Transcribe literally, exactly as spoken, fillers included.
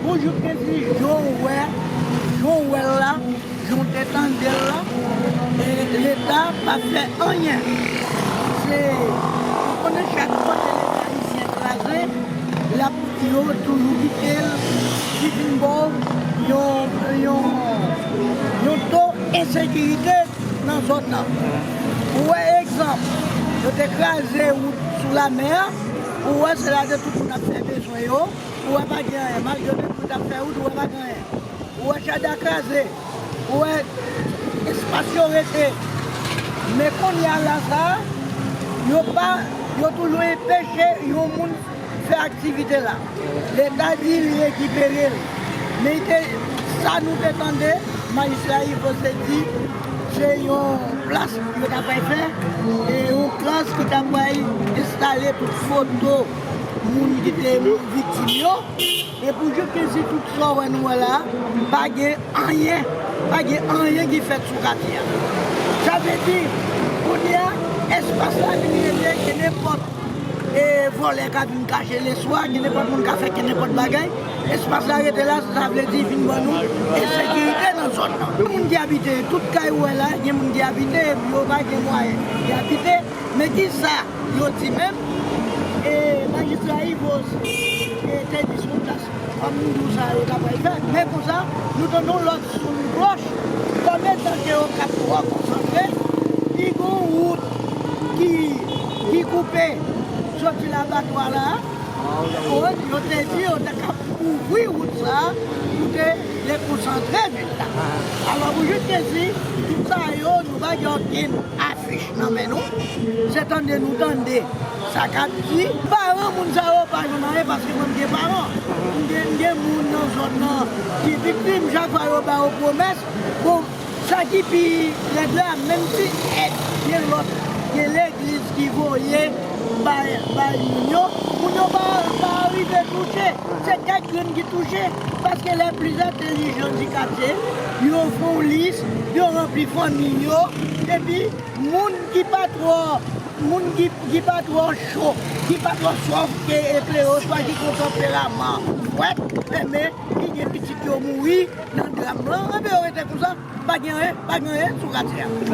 Pou jouk gen di jan w wè, jan w wè l la, jan w te tande l la, e Leta pa fè anyen. Se, ou konnen chak kote Leta ayisyen kraze, l ap, yo toujou kite l, li vin ba w yon, yon, yon to ensekirite nan zòn nan. Ou wè egzanp, yo te kraze wout sou lamè a, ou wè se la de tout moun ap fè bezwen yo, ou wè pa gen anyen, malgre tout moun ap fè wout, ou wè pa gen anyen. Ou wè chada kraze, ou wè espas yo rete. Men kounye a la sa, yo pa, yo toujou enpeche yon moun fè aktivite la. Leta di li rekipere l. Men te, sa nou te tande, majistra Yvos te di, se yon plas yo ta pral fè, e yon plas ki ta pral enstale tout foto moun ki te viktim yo. E pou jouk ensi tout sa w wè nou wè la, pa gen anyen, pa gen anyen ki fèt sou katye a. Sa vle di, kounye a, espas la vin rete ke nenpòt e vòlè ka vin kache leswa, ke nenpòt moun ka fè ke nenpòt bagay. Espas la rete la, sa vle di vin ban nou ensekirite nan zòn nan. Moun ki abite, tout kay ou wè la, gen moun ki abite, epi yo pa gen mwayen. Ki abite, men ki sa yo di menm, e majistra Yvos, e te di sou plas, kòm nou di w sa yo ta pral fè. Men konsa, nou tande yon lòt son klòch, kòm etan ke yo k ap twò konsantre, li gon wout ki, ki koupe soti labatwa la, yo te di yo te ka ouvri wout sa a pou te dekonsantre vil la. Alò, pou jouk ensi, tout sa yo, nou pa gen okenn afich nan men nou. Se tande nou tande sa k ap di. Paran moun sa yo pa jwenn anyen paske mwen m gen paran. M gen, m gen moun nan zòn nan ki viktim. Chak fwa yo ba yo pwomès, bon, sa ki pi rèd la, menm si èd gen lòt, gen legliz ki voye bay, bay moun yo, moun yo pa, pa rive touche. Se kèk grenn ki touche, paske les plus intelligents du quartier, yo fè yon lis, yo ranpli fanmi yo, epi moun ki pa twò, moun ki, ki pa twò cho, ki pa twò sòf ke eklere, oswa ki gon tanperaman fwèt, enben, ki gen pitit yo mouri nan dram lan, enben yo rete konsa, pa gen anyen, pa gen anyen sou katye a.